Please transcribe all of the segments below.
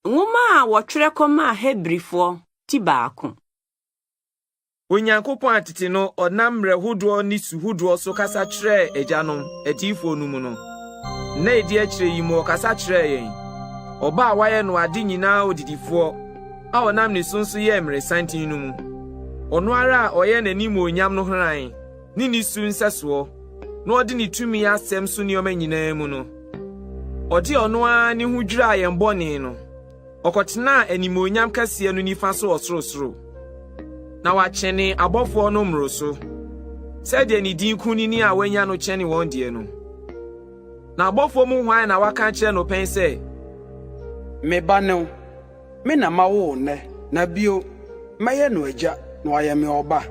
Nwoma a wɔtwerɛ kɔmaa Hebrifoɔ ti baako. Onyankopɔn a tete no ɔnam mmerɛ hodoɔ ne su hodoɔ so kasa kyerɛɛ agyanom, adiyifoɔ no mu no, nna a ɛdi akyire yi mu ɔkasa kyerɛɛ yɛn, Ɔba a wayɛ no ade nyinaa ɔdedifoɔ, a ɔnam ne so nso yɛɛ mmerɛsanten no mu. Ɔno ara a ɔyɛ n'animuonyam no hran, ne ne su nsɛsoɔ, na ɔde ne tumi asɛm so nneɛma nyinaa mu no, ɔde ɔno ara ne ho dwiraa yɛn bɔne no, ɔkɔtenaa animuonyam kɛseɛ no nifa so ɔsorosoro. Na wakyɛne abɔfoɔ no mmoroso, sɛdeɛ ne din kunini a wanya no kyɛne wɔn deɛ no. Na abɔfoɔ mu hwan na waka akyerɛ no pɛn sɛ, Me ba ne wo, Me na mawo wo nnɛ, na bio, mɛyɛ no agya, na wayɛ me ɔba.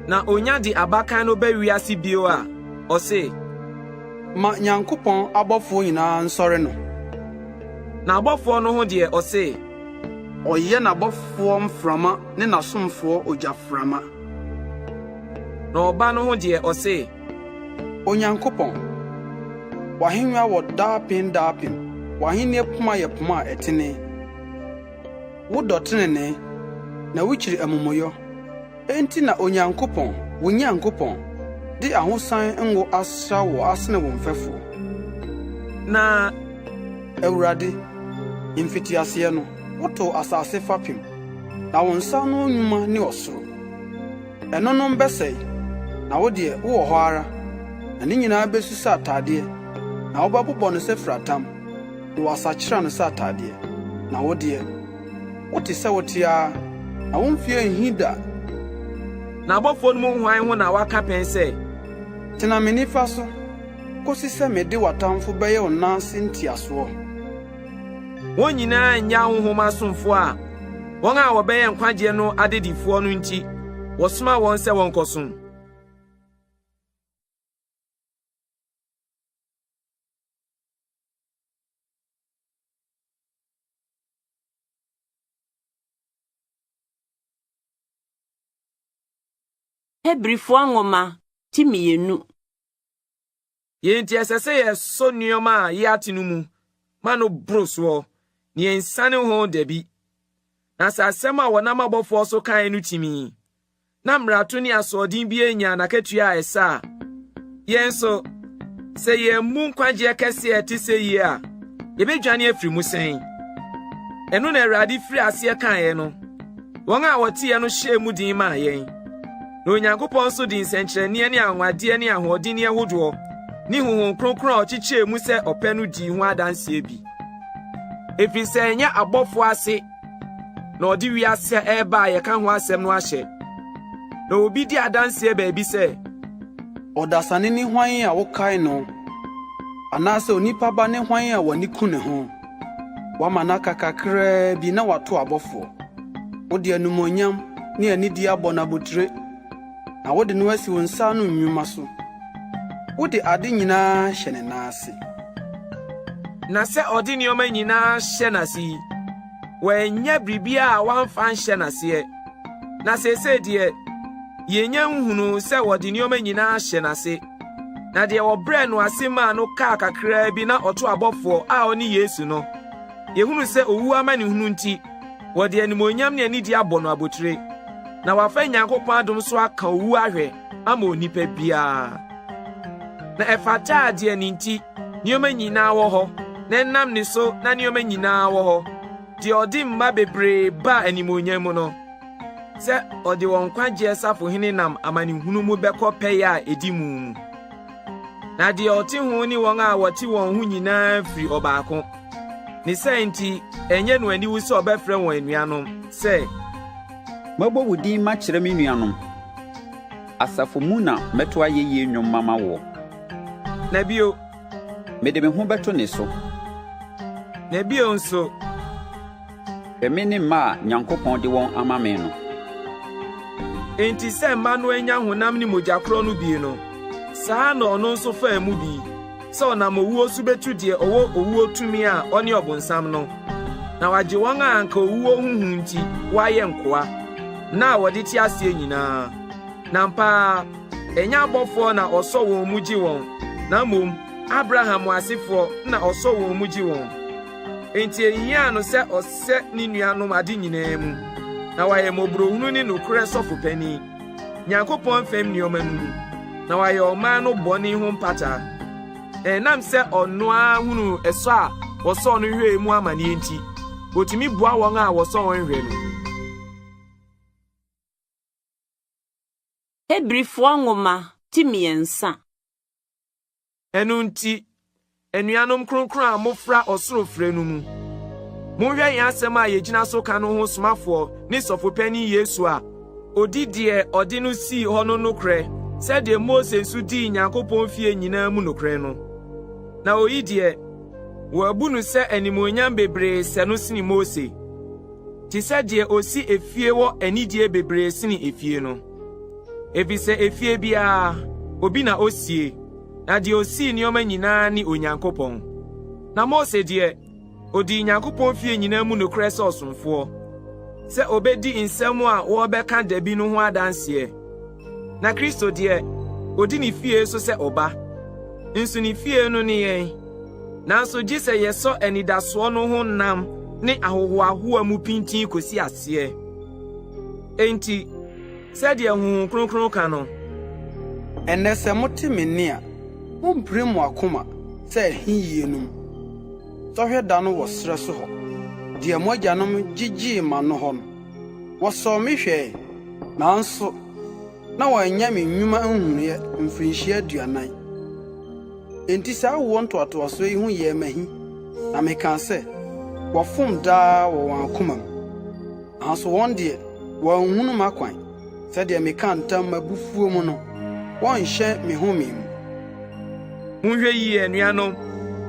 Na onya de abakan no ba wiase bio a, ɔse. Ma Nyankopɔn abɔfoɔ nyinaa nsɔre no. Na abɔfoɔ no ho deɛ, ɔse. Ɔyɛ n'abɔfoɔ mframa ne n'asomfoɔ ogyaframa. Na Ɔba no ho deɛ, ɔse. Onyankopɔn, w'ahennwa wɔ daapem daapem, w'ahenni poma yɛ poma a ɛtene. Wodɔ trenee, na wukyiri amumɔyɔ. Enti na Onyankopɔn, wo Nyankopɔn, de ahosan ngo asra wo asene wo mfɛfoɔ. Na. Awurade, mfitiaseɛ no, wotoo asase fapem, na wo nsa ano nnwuma ne ɔsoro. Ɛnonom bɛsɛe, na wo deɛ, wowɔ hɔ ara, na ne nyinaa besu sɛ atadeɛ, na wobɛbobɔ no sɛ firatam, na wɔasakyera no sɛ atadeɛ. Na wo deɛ, wote sɛ wote ara, na wo mfeɛ nhi da. Na abɔfoɔ no mu hwan ho na waka pɛn sɛ. Tena me nifa so kosi sɛ mede w'atamfo bɛyɛ wo nan ase ntiasoɔ? Wɔn nyinaa nyɛ ahonhom asomfoɔ a wɔn a wɔbɛyɛ nkwagyeɛ no adedifoɔ no nti, wɔsoma wɔn sɛ wɔnkɔsom. Hebrifoɔ Nwoma ti mmienu. Yei nti ɛsɛ sɛ yɛsɔ nneɛma a yɛate no mu ma no boro soɔ, na yɛnsiane ho dabi. Na sɛ asɛm a wɔnam abɔfoɔ so kae no timii, na mmarato ne asoɔden biara nyaa n'akatua a ɛsɛ a, yɛn nso, sɛ yɛammu nkwagyeɛ kɛseɛ a ɛte sɛ yie a, yɛbɛdwane afiri mu sɛn? Ɛno na Awurade firi aseɛ kaeɛ no. Wɔn a wɔteɛ no hyɛɛ mu den maa yɛn. Na Onyankopɔn nso de nsɛnkyerɛnneɛ ne anwanwadeɛ ne ahoɔdenneɛ hodoɔ ne Honhom Kronkron a ɔkyekyɛɛ mu sɛ ɔpɛ no dii ho adanseɛ bi. Ɛfiri sɛ ɛnyɛ abɔfoɔ ase na ɔde wiase a ɛreba a yɛka ho asɛm no ahyɛ. Na obi di adanseɛ baabi sɛ. Ɔdasani ne hwan a wokae no, anaasɛ onipa ba ne hwan a w'ani ku ne ho? Woama no aka kakraa bi na wato abɔfoɔ. Wode animuonyam ne anidie abɔ no abotire, na wode no asi wo nsa ano nnwuma so. Wode ade nyinaa hyɛ ne nan ase. Na sɛ ɔde nneɛma nyinaa hyɛ n'ase yi, wannya biribiara a wamfa anhyɛ n'aseɛ. Na seesei deɛ, yɛnnya nhunuu sɛ wɔde nneɛma nyinaa ahyɛ n'ase. Na deɛ wɔbrɛɛ no ase maa no kaa kakraa bi na ɔto abɔfoɔ a ɔne Yesu no, yɛhunu sɛ owu amanehunu nti, wɔde animuonyam ne anidie abɔ no abotire, na wafa Nyankopɔn adom so aka owu ahwɛ ama onipa biara. Na ɛfataa deɛ ne nti nneɛma nyinaa wɔ hɔ, na ɛnam ne so na nneɛma nyinaa wɔ hɔ, deɛ ɔde mma bebree baa animuonyam mu no, sɛ ɔde wɔn nkwagyeɛ safohene nam amanehunu mu bɛkɔ pɛyɛ a ɛdi mu mu. Na deɛ ɔte ho ne wɔn a wɔte wɔn ho nyinaa firi ɔbaako. Ne saa nti, ɛnyɛ no aniwu sɛ ɔbɛfrɛ wɔn anuanom, sɛ. Mɛbɔ wo din makyerɛ me nuanom. Asafo mu na mɛto ayɛyie nnwom mama woɔ. Na bio. Mede me ho bɛto ne so. Na bio nso. Hwɛ me ne mma a Nyankopɔn de wɔn ama me no. Enti sɛ mma no anya honam ne mogya korɔ no bi no, saa ara na ɔno nso faa mu bi, sɛ ɔnam owuo so bɛtu deɛ ɔwɔ owuo tumi a ɔne ɔbonsam no, na wagye wɔn a anka owuo ho hu nti wɔayɛ nkoa, nna a wɔde te aseɛ nyinaa. Na ampa ara, ɛnyɛ abɔfoɔ na ɔsɔ wɔn mu gye wɔn, na mmom Abraham asefoɔ na ɔsɔ wɔn mu gye wɔn. Enti ehiaa no sɛ ɔsɛ ne nuanom ade nyinaa mu, na wayɛ mmɔborɔhunu ne nokorɛ sɔfo panin, Nyankopɔn fam nneɛma no mu, na wayɛ ɔman no bɔne ho mpata. Ɛnam sɛ ɔno ara hunuu ɛsɔ a wɔsɔɔ no hwɛe mu amanneɛ nti, otumi boa wɔn a wɔsɔ wɔn hwɛ no. Hebrifoɔ nwoma ti mmiɛnsa. Ɛno nti, anuanom kronkron a mofra ɔsoro frɛ no mu, monhwɛ yɛn asɛm a yɛgyina so ka no ho somafoɔ ne sɔfopanin Yesu a odi deɛ ɔde no sii hɔ no nokorɛ sɛdeɛ Mose nso dii Nyankopɔn fie nyinaa mu nokorɛ no. Na oyi deɛ, wɔabu no sɛ animuonyam bebree sɛ no sene Mose, te sɛ deɛ osi efie wɔ anidie bebree sene efie no. Efisɛ efie biara, obi na osie, na deɛ osii nneɛma nyinaa ne Onyankopɔn. Na Mose deɛ, odii Nyankopɔn fie nyinaa mu nokorɛ sɛ ɔsomfoɔ, sɛ obedi nsɛm a wɔrebɛka da bi no ho adanseɛ. Na Kristo deɛ, odi ne fie so sɛ ɔba. Nso ne fie no ne yɛn. Nanso gye sɛ yɛsɔ anidasoɔ no ho nnam ne ahohoahoa mu pintinn kosi aseɛ. Enti, sɛdeɛ Honhom Kronkron ka no. Ɛnnɛ sɛ mote me nne a, mommpirim mo akoma sɛ ahiyie no mu, sɔhwɛ da no wɔ serɛ so hɔ, deɛ mo agyanom gyegyee m'ano hɔ no. Wɔsɔɔ me hwɛe, nanso na wɔannya me nnwuma nhunuiɛ mfirinhyia 40. Enti saa awoɔ ntoatoasoɔ yi ho yɛɛ me ahi, na mekaa sɛ, 'Wɔfom daa wɔ wɔn akoma mu.' Nanso wɔn deɛ, wɔanhunu m'akwan. Sɛdeɛ mekaa ntam m'abufuo mu no, wɔrenhyɛn me home mu. Monhwɛ yiye, anuanom,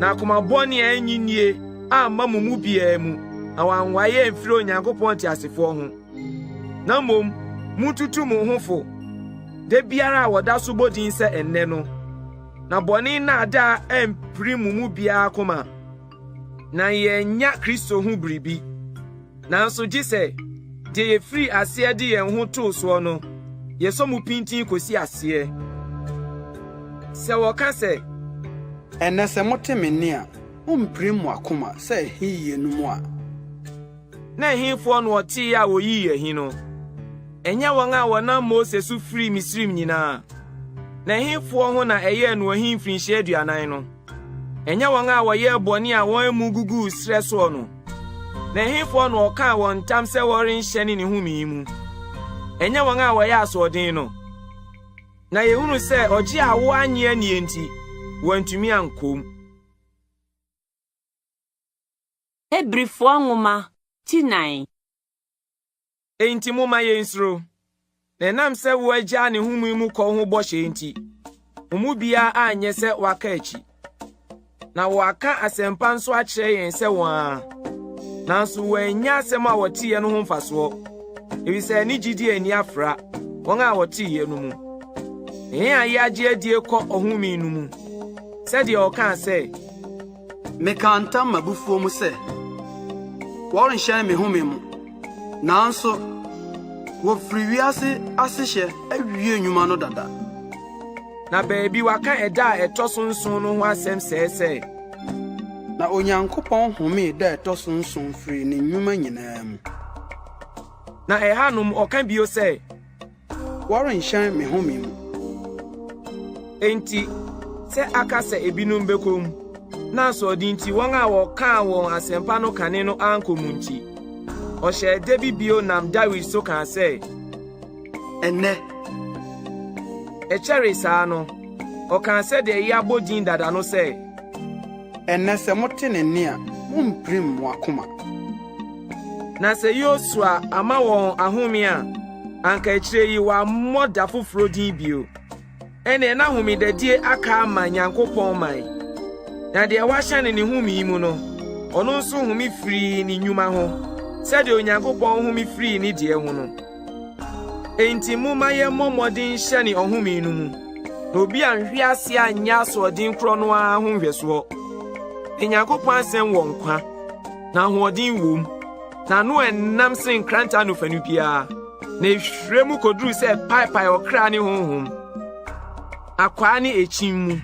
na akoma bɔne a ennye nnie amma mo mu biara mu, na wanwae amfiri Onyankopɔn teasefoɔ ho. Na mmom muntutu mo ho fo da biara a wɔda so bɔ din sɛ Ɛnnɛ no, na bɔne nnaadaa ampirim mo mu biara koma, na yɛannya Kristo ho biribi. Nanso gye sɛ deɛ yɛfirii aseɛ de yɛn ho too soɔ no, yɛsɔ mu pintinn kɔsi aseɛ. Sɛ wɔka sɛ. Ɛnnɛ sɛ mote me nne a, mommpirim mo akoma sɛ ahiyie no mu a. Na ɛhefoɔ na wɔteeɛ a wɔyii ahi no? Ɛnyɛ wɔn a wɔnam Mose so firii Misraim nyinaa? Na ɛhefoɔ ho na ɛyɛɛ no ahi mfirinhyia 40 no? Ɛnyɛ wɔn a wɔyɛɛ bɔne a wɔn amu guguu serɛ soɔ no? Na ɛhefoɔ na ɔkaa wɔn ntam sɛ wɔrenhyɛne ne home mu? Ɛnyɛ wɔn a wɔyɛ asoɔden no? Na yɛhunu sɛ ɔgye a wɔannye annie nti, wɔantumi ankɔ mu. Hebrifoɔ nwoma ti nan. Enti momma yensuro. Na ɛnam sɛ wɔagyaa ne home mu kɔ ho bɔhyɛ nti, mo mu biara anyɛ sɛ waka akyi. Na wɔaka asɛmpa nso akyerɛ yɛn sɛ wɔn ara, nanso wɔannya asɛm a wɔteeɛ no ho mfasoɔ, efisɛ ne gyidie anni afra wɔn a wɔteeɛ no mu. Na yɛn a yɛagye adie kɔ ɔhome no mu, sɛdeɛ ɔkaa sɛ, Mekaa ntam m'abufuo mu sɛ, 'Wɔrenhyɛne me home mu.' Nanso wɔfiri wiase asehyɛ awie nnwuma no dada. Na baabi wɔaka ɛda a ɛtɔ so nson no ho asɛm sɛɛ sɛ. Na Onyankopɔn homee da a ɛtɔ so nson firii ne nnwuma nyinaa mu. Na ɛhanom ɔka bio sɛ. Wɔrenhyɛn me home mu. Enti, sɛ aka sɛ ebinom bɛkɔ mu, na asoɔden nti wɔn a wɔkaa wɔn asɛmpa no kane no ankɔ mu nti, ɔhyɛɛ da bi bio nam Dawid so kaa sɛ, Ɛnnɛ. Ɛkyɛree saa no, ɔkaa sɛdeɛ yɛabɔ din dada no sɛ. Ɛnnɛ sɛ mote ne nne a, mommpirim mo akoma. Na sɛ Yosua ama wɔn ahome a, anka akyire yi wammɔ da foforɔ din bio. Ɛnneɛ na homedadie aka ama Nyankopɔn man. Na deɛ wahyɛne ne home mu no, ɔno nso home firii ne nnwuma ho, sɛdeɛ Onyankopɔn home firii ne deɛ ho no. Enti momma yɛmmɔ mmɔden nhyɛne ɔhome no mu, na obi anhwe ase anyɛ asoɔden korɔ no ara ho nhwɛsoɔ. Na Nyankopɔn asɛm wɔ nkwa, na ahoɔden wom, na ano ɛnnam sen nkrantɛ anofanu biara, na ehwire mu koduru sɛ ɛpaepae ɔkra ne honhom, akwaa ne ekyin mu,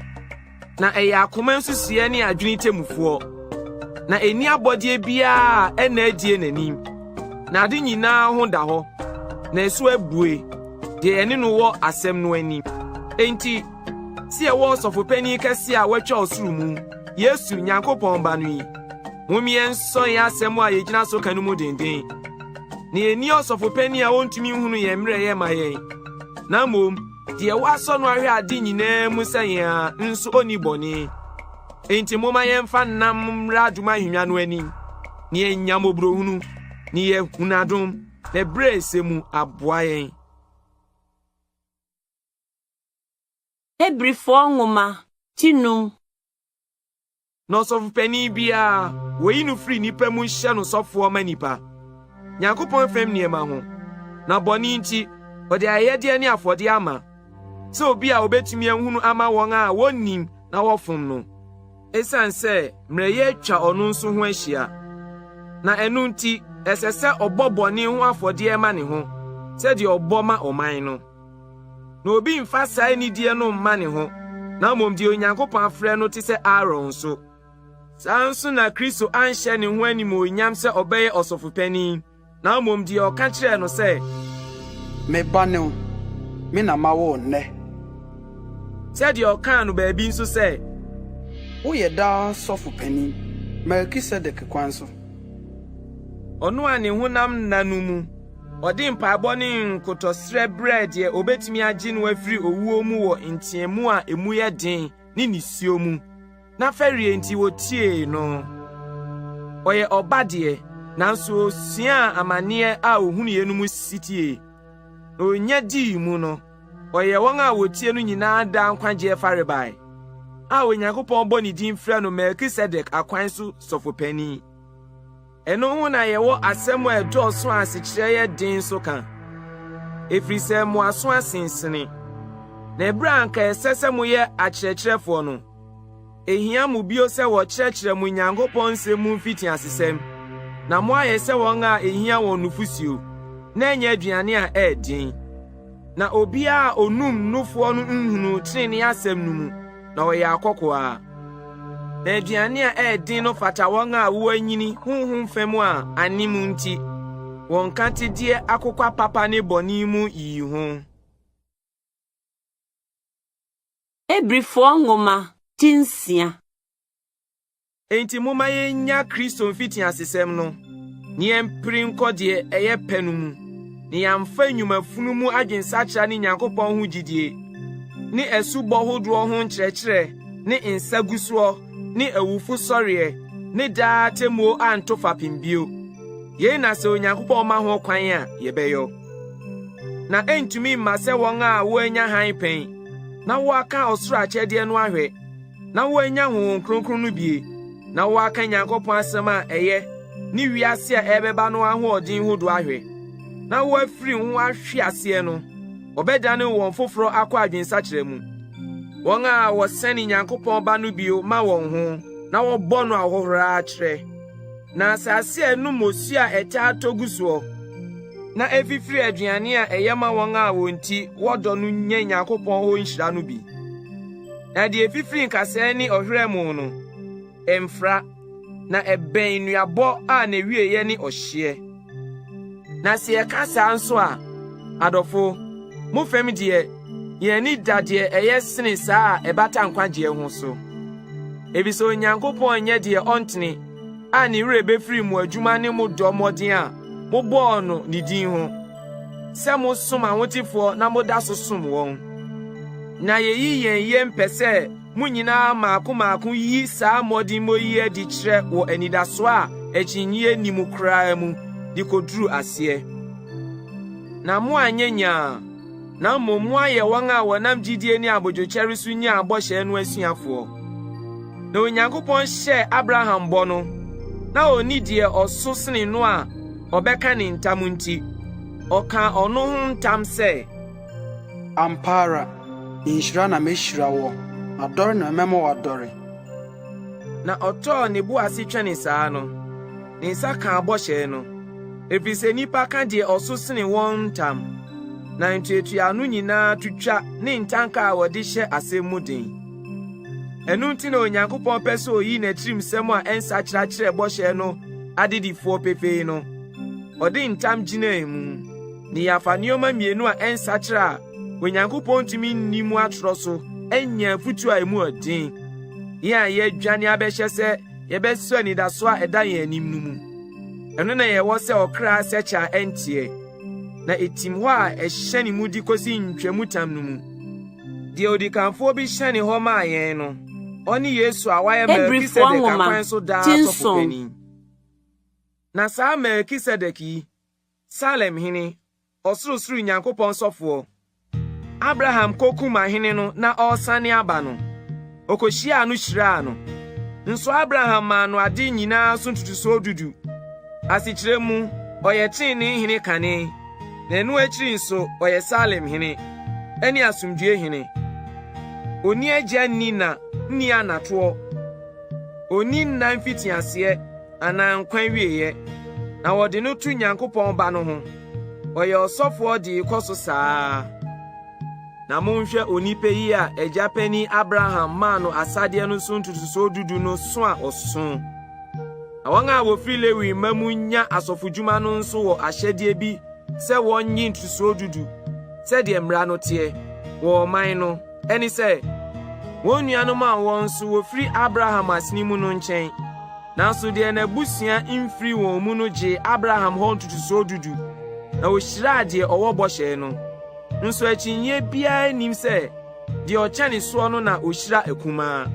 na ɛyɛ akoma nsusuiɛ ne adwene temmufoɔ. Na enni abɔdeɛ biara a ɛnna adie n'anim, na ade nyinaa ho da hɔ, na ɛso abue, deɛ yɛne no wɔ asɛm no anim. Enti, sɛ yɛwɔ ɔsɔfopanin kɛse a watwa ɔsoro mu, Yesu, Nyankopɔn Ba no yi, mom yɛnsɔ yɛn asɛm a yɛgyina so ka no mu denden. Na yenni ɔsɔfopanin a ontumi nhunu yɛn mmerɛyɛ ma yɛn, na mmom deɛ wɔasɔ no ahwɛ ade nyinaa mu sɛ yɛn a nso onni bɔne. Enti momma yɛmfa nnam mmra adom ahennwa no anim, na yɛanya mmɔborɔhunu, na yɛahunu adom, na ɛberɛ a ɛsɛ mu aboa yɛn. Hebrifoɔ nwoma ti num. Na ɔsɔfopanin biara, wɔyi no firi nnipa mu hyɛ no sɔfoɔ ma nnipa, Nyankopɔn fam nneɛma ho, na bɔne nti, ɔde ayɛyɛdeɛ ne afɔdeɛ ama, sɛ obi a obetumi ahunu ama wɔn a wonnim na wɔfom no, esiane sɛ mmerɛyɛ atwa ɔno nso ho ahyia, na ɛno nti ɛsɛ sɛ ɔbɔ bɔne ho afɔdeɛ ma ne ho, sɛdeɛ ɔbɔ ma ɔman no. Na obi mfa saa anidie no mma ne ho, na mmom deɛ Onyankopɔn afrɛ no te sɛ Aaron nso. Saa ara nso na Kristo anhyɛ ne ho animuonyam sɛ ɔbɛyɛ ɔsɔfo panin, na mmom deɛ ɔka kyerɛɛ no sɛ. Me ba ne wo, me na mawo wo nnɛ. Sɛdeɛ ɔkaa no baabi nso sɛ. Woyɛ daa sɔfo panin, Melkisedek kwan so. Ɔno a ne honam nna no mu, ɔde mpaebɔ ne nkotɔsrɛ brɛɛ deɛ obetumi agye no afiri owuo mu wɔ nteamu a emu yɛ den ne nisuo mu, na fɛreɛ nti wɔtiee no. Ɔyɛ ɔba deɛ, nanso osuaa amanneɛ a ohunuiɛ no mu setie, na onya dii mu no, ɔyɛɛ wɔn a wɔtie no nyinaa daa nkwagyeɛ farebae, a Onyankopɔn bɔ ne din frɛ no Melkisedek akwan so sɔfopanin. Ɛno ho na yɛwɔ asɛm a ɛdɔɔso a asekyerɛ yɛ den nso ka, ɛfiri sɛ mo aso asensene. Na ɛberɛ a anka ɛsɛ sɛ moyɛ akyerɛkyerɛfoɔ no, ɛhia mo bio sɛ wɔkyerɛkyerɛ mo Nyankopɔn nsɛm mu mfitiasesɛm, na moayɛ sɛ wɔn a ɛhia wɔn nufosuo, na ɛnyɛ aduane a ɛyɛ den. Na obiara a onum nufoɔ no nhunuu tenenee asɛm no mu, na ɔyɛ akɔkoaa. Na aduane a ɛyɛ den no fata wɔn a wɔanyini honhom fam a anem nti, wɔn nkatedeɛ akokwa papa ne bɔne mu yiyi ho. Hebrifoɔ nwoma ti nsia. Enti momma yennya Kristo mfitiasesɛm no, na yɛmpere nkɔ deɛ ɛyɛ pɛ no mu, na yɛamfa nnwuma funu mu adwensakyera ne Nyankopɔn ho gyidie, ne asubɔ hodoɔ ho nkyerɛkyerɛ ne nsagusoɔ ne awufo sɔreɛ ne daa atemmuo anto fapem bio. Yei na sɛ Onyankopɔn ma ho kwan a, yɛbɛyɔ. Na ɛntumi mma sɛ wɔn a wɔanya hann pɛn, na wɔaka ɔsoro akyɛdeɛ no ahwɛ, na wɔanya Honhom Kronkron no bie, na wɔaka Nyankopɔn asɛm a ɛyɛ ne wiase a ɛrebɛba no ahoɔden hodoɔ ahwɛ, na wɔafiri ho ahwe aseɛ no, wɔbɛdane wɔn foforɔ akɔ adwensakyera mu. Wɔn a wɔsɛne Nyankopɔn Ba no bio ma wɔn ho na wɔbɔ no ahohora kyerɛ. Na asase a ɛnom osuo a ɛtaa tɔ gu soɔ, na ɛfifiri aduane a ɛyɛ ma wɔn a wɔn nti wɔdɔ no nya Nyankopɔn hɔ nhyira no bi. Na deɛ ɛfifiri nkasɛɛ ne ɔhwerɛ mu no, ɛmfra, na ɛbɛn nnuabɔ a n'awieeɛ ne ɔhyeɛ. Na sɛ yɛka saa nso a, adɔfo, mo fam deɛ, yɛn ani da deɛ ɛyɛ sene saa a ɛbata nkwagyeɛ ho so. Efisɛ Onyankopɔn nyɛ deɛ ɔntene a ne werɛ bɛfiri mo adwuma ne mo dɔ mmɔden a mobɔɔ no ne din ho, sɛ mosom ahotefoɔ na moda so som wɔn. Na yeyi yɛn yam pɛ sɛ mo nyinaa mmaako mmaako yi saa mmɔdemmɔ yi adi kyerɛ wɔ anidaso a akyinnye nni mu koraa mu de koduru aseɛ. Na moanyɛ nyaa, na mmom moayɛ wɔn a wɔnam gyidie ne abodwokyɛre so nyaa bɔhyɛ no asuafoɔ. Na Onyankopɔn hyɛɛ Abraham bɔ no, na onni deɛ ɔso sene no a ɔbɛka ne ntam nti, ɔkaa ɔno ho ntam sɛ. Ampa ara, nhyira na mehyira woɔ, na dɔre na mɛma woadɔre. Na ɔtɔɔ ne bo ase twɛnee saa no, ne nsa kaa bɔhyɛ no, ɛfiri sɛ nnipa ka deɛ ɔso sene wɔn ntam, na ntuatuaano nyinaa to twa ne ntanka a wɔde hyɛ asɛm mu den. Ɛno nti na Onyankopɔn pɛ sɛ oyi n'atirimsɛm a ɛnsakyera kyerɛ bɔhyɛ no adedifoɔ pefee no. Ɔde ntam gyinaa mu. Ne yɛafa nneɛma mmienu a ɛnsakyera a Onyankopɔn ntumi nni mu atorɔ so anya afotu a emu yɛ den. Yɛn a yɛadwane abɛhyɛ sɛ yɛbɛsɔ anidaso a ɛda yɛn anim no mu. Ɛno na yɛwɔ sɛ ɔkra sɛkyɛ a ɛnteɛ, na etim hɔ a ɛhyɛne mu de kosi ntwamutam no mu. Deɛ odikanfoɔ bi hyɛne hɔ maa yɛn no, ɔne Yesu a wayɛ Hebrifoɔ Melkisedek nwoma akwan so daa ti sɔfo nson. panin. Na saa Melkisedek yi, Salem hene, ɔsorosoro Nyankopɔn sɔfoɔ, Abraham kokum ahene no na ɔresane aba no, okohyiaa no hyiraa no. Nso Abraham maa no ade nyinaa so ntotosoɔ dudu. Asekyerɛ mu, ɔyɛ trenee hene kane, na ɛno akyiri nso ɔyɛ Salem hene, ne asomdwoe hene. Onni agya nni na nni anatoɔ. Onni nna mfitiaseɛ anaa nkwa awieeɛ, na wɔde no to Nyankopɔn Ba no ho. Ɔyɛ ɔsɔfoɔ de rekɔ so saa ara. Na monhwɛ onipa yi a agya panin Abraham maa no asadeɛ no so ntotosoɔ dudu no so a ɔso. Na wɔn a wɔfiri Lewi mma mu nya asɔfodwuma no nso wɔ ahyɛdeɛ bi sɛ wɔnnye ntotosoɔ dudu sɛdeɛ mmara no teɛ wɔ ɔman no, ɛne sɛ, wɔn nuanom a wɔn nso wɔfiri Abraham asene mu no nkyɛn. Nanso deɛ n'abusua mfiri wɔn mu no gyee Abraham hɔ ntotosoɔ dudu, na ɔhyiraa deɛ ɔwɔ bɔhyɛ no. Nso akyinnyeɛ biara nnim sɛ deɛ ɔkyɛne soɔ no na ɔhyira akumaa.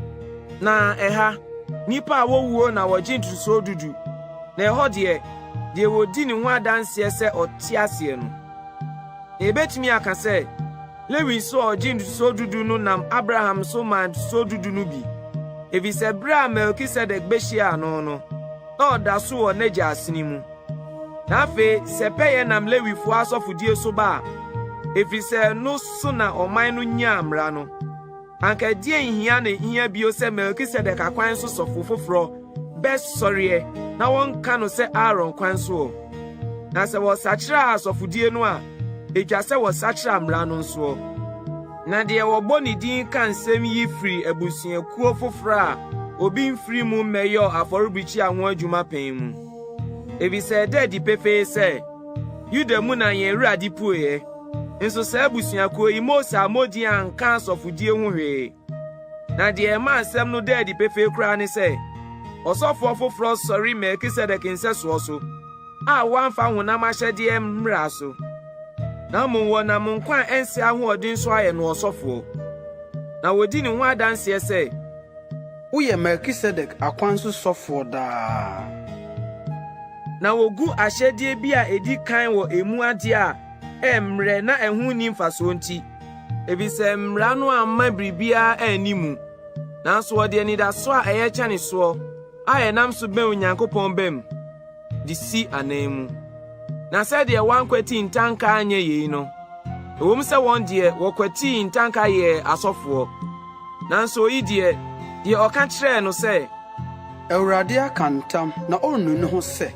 Na ɛha, nnipa a wɔwuo na wɔgye ntotosoɔ dudu, na ɛhɔ deɛ, deɛ wɔdi ne ho adanseɛ sɛ ɔte aseɛ no. Na yɛbɛtumi aka sɛ, Lewi nso a ɔgye ntotosoɔ dudu no nam Abraham so maa ntotosoɔ dudu no bi, efisɛ berɛ a Melkisedek bɛhyiaa no no, na ɔda so wɔ n'agya asene mu. Na afei sɛ pɛyɛ nam Lewifoɔ asɔfodie so ba a, ɛfiri sɛ ɛno so na ɔman no nyaa mmara no, anka ɛdeɛn hia na ɛhia bio sɛ Melkisedek akwan so sɔfo foforɔ bɛsɔreɛ na wɔnka no sɛ Aaron kwan soɔ? Na sɛ wɔsakyera asɔfodie no a, ɛtwa sɛ wɔsakyera mmara no nsoɔ. Na deɛ wɔbɔ ne din ka nsɛm yi firi abusuakuo foforɔ a obi mfiri mu mmɛyɔɔ afɔrebukyia ho adwuma pɛn mu. Efisɛ ɛda adi pefee sɛ, Yuda mu na yɛn Awurade pueɛ. Nso saa abusuakuo yi, Mose ammɔ din anka asɔfodie ho hwee. Na deɛ ɛma asɛm no da adi pefee koraa ne sɛ, ɔsɔfoɔ foforɔ sɔre Melkisedek nsɛsoɔ so, a wɔamfa honam ahyɛdeɛ mmara so, na mmom wɔnam nkwa a ɛnsɛ ahoɔden so ayɛ no ɔsɔfoɔ. Na wɔdi ne ho adanseɛ sɛ, Woyɛ Melkisedek akwan so sɔfoɔ daa. Na wogu ahyɛdeɛ bi a edi kan wɔ emu adeɛ a ɛmmrɛ na ɛho nni mfasoɔ nti, efisɛ mmara no amma biribiara anni mu, nanso wɔde anidaso a ɛyɛ kyɛne soɔ a ɛnam so bɛn Onyankopɔn bam de si ananmu. Na sɛdeɛ wɔankwati ntanka anyɛ yei no, ɛwom sɛ wɔn deɛ wɔkwatii ntanka yɛɛ asɔfoɔ, nanso oyi deɛ, deɛ ɔka kyerɛɛ no sɛ, Awurade aka ntam na ɔrennu ne ho sɛ,